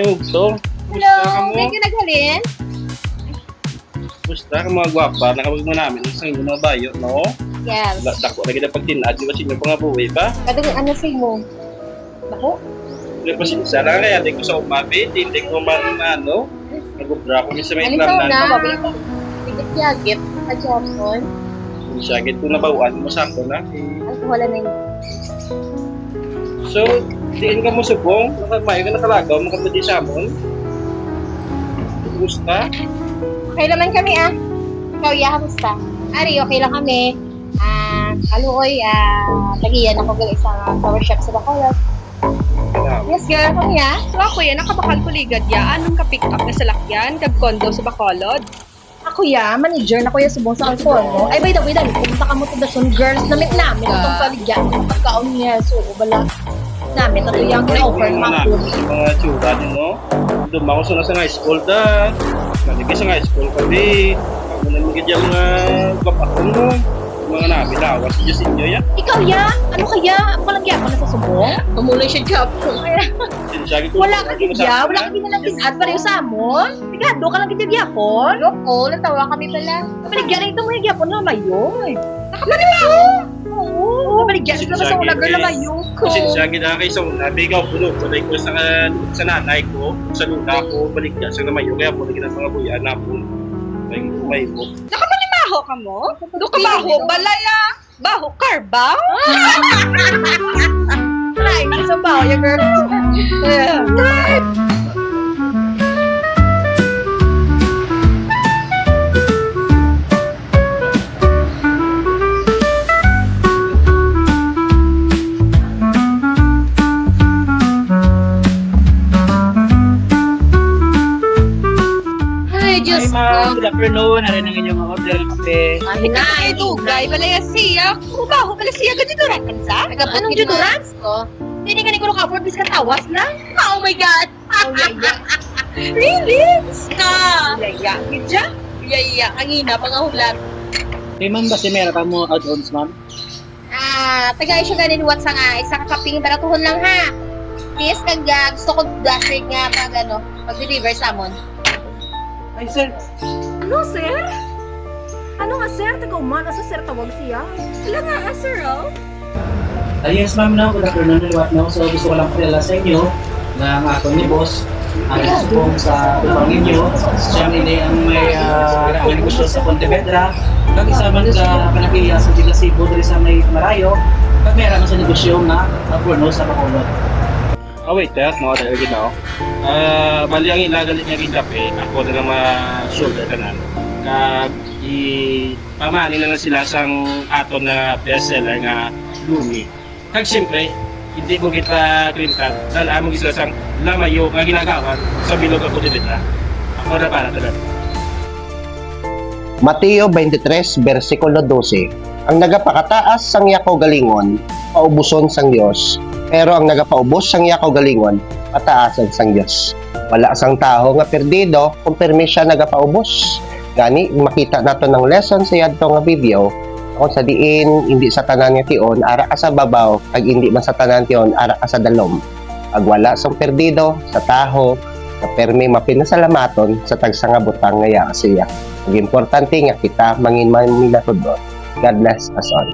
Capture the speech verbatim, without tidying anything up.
Ay, ugto. Hello, kumusta ka mo? Thank you, naghalin. Kumusta ka, mga gwapa? Nakabag mo namin sa inyo, mga bayo, no? Yes. Da-, dako na gid ang pagtin-ad, di ba, sa inyo pangabuhi ba? Kadung ano sa imo? Dako? Di, pasensya na, kaya di ko sa umabi, hindi ko man, ano, nagubra ko sa may Ano sa plan na. Una? Sigit-yagit, sa Japon. Siya, gid ko nabaw-an, masako na. Ay, wala na yun. So, diin ka mo subong? Naka-, may ka nakalagaw, makapati sa amon? Kumusta? Okay naman kami, ah. Ikaw, ya, kumusta? Ari, okay lang kami. Ah, kaluoy, ah, tagiyan ako gali sa flower shop sa Bacolod. Yes, girl, kami, ah. So, ako yan, nakabakal ko ligad ya. Anong ka-pick up na salakyan, kag condo sa Bacolod? Ako ya, manager na ko ya subong sa Alcono. Ay, by the way, dali, pumunta ka mo to Dasyon, girls. Namit-namit itong baligya, itong pagkaon niya. So, bala, namit ato yang na-offer mo ako. Mga tsura ni, no? Dumaw sa nasa high school da. Naligi sa high school kami. Ako na mga dyan mga kapatid mo. Mga namin, lawas niya sa inyo yan. Ikaw ya? Ano kaya? Ako lang gyapon na sa subong? Amo lang siya gyapon. Wala ka gid ya? Wala ka gid na nagtin-ad pareho sa amon? Sigado ka lang gid ya gyapon? Loko, natawa kami pala. Kabaligya na ito mo ya gyapon na mayo eh. Nakapareho? Oo, kabaligya sila sa una, girl, na mayo ko. Pasensya gid na kay sa una, bigaw puno ko na ko sa, sa nanay ko, sa luna ko, baligya sa na mayo, kaya po lagi ng mga buya na po. May, may po. Nakapanimaho ka mo? Do ka baho, balaya. Baho, karbaw? Ay, sa baho, yung girl. Ay, Diyos ko. Hi, ma'am. Good afternoon. Hari na ang inyong order, kape. Ay, ikaw na, ay, dugay. Balaya siya. Trabaho pala siya, ganito ra ka sa? Anong deodorants ko? Hindi ka ni ko naka-afford, bis ka tawas lang. Oh my God! Oh, yaya. Really? Bis ka! Yaya, gid siya. Yaya, hangina, mga hulat. Kay ma'am ba si Mera ka mo add-ons, ma'am? Ah, taga siya ganin what sa nga, isa ka kaping baratuhon lang ha. Please, kag ah, gusto ko dasig nga pag ano, pag-deliver sa amon. Ay, sir. Ano, sir? Ano nga, sir? Taga-umana sa sir tawag siya. Wala nga, ah, sir, oh. Ah, yes, ma'am, no? Good afternoon, liwat, no? So, gusto ko lang pakilala sa inyo na ang aton ni boss, ang subong sa tubang ninyo. Siya ini ang may ah, ang negosyo sa Pontevedra. Kag isa man ka panagiya sa Tiga Cebu diri sa may Marayo. Kag may araman sa negosyo nga ah, porno sa Bacolod. Oh, wait, there's no other, you know. Ah, bali ang ilagal niya gikape, ako na lang ma-shoulder tanan. Kag i pamani na lang sila sang aton na best seller nga lumi. Kag siyempre, hindi mo kita klimtan, dahil amo gid sila sang lamayo nga ginagawan sa bilog ako dito na. Ako na para tanan. Mateo twenty-three, bersikulo twelve. Ang nagapakataas sang iya kaugalingon, paubuson sang Dios, pero ang nagapaubos sang iya kaugalingon, pataasan sang Dios. Wala sang tawo nga perdido kung pirmi sia nagapaubos. Gani, makita naton ang lesson sa yadto nga video, kung sa diin hindi sa tanan nga tion ara ka sa babaw, kag hindi man sa tanan tion ara ka sa dalom. Kag wala sang perdido sa tawo nga pirmi mapinasalamaton sa tagsa nga butang nga yaa sa iya. Ang importante nga kita mangin maminatud-on. God bless us all.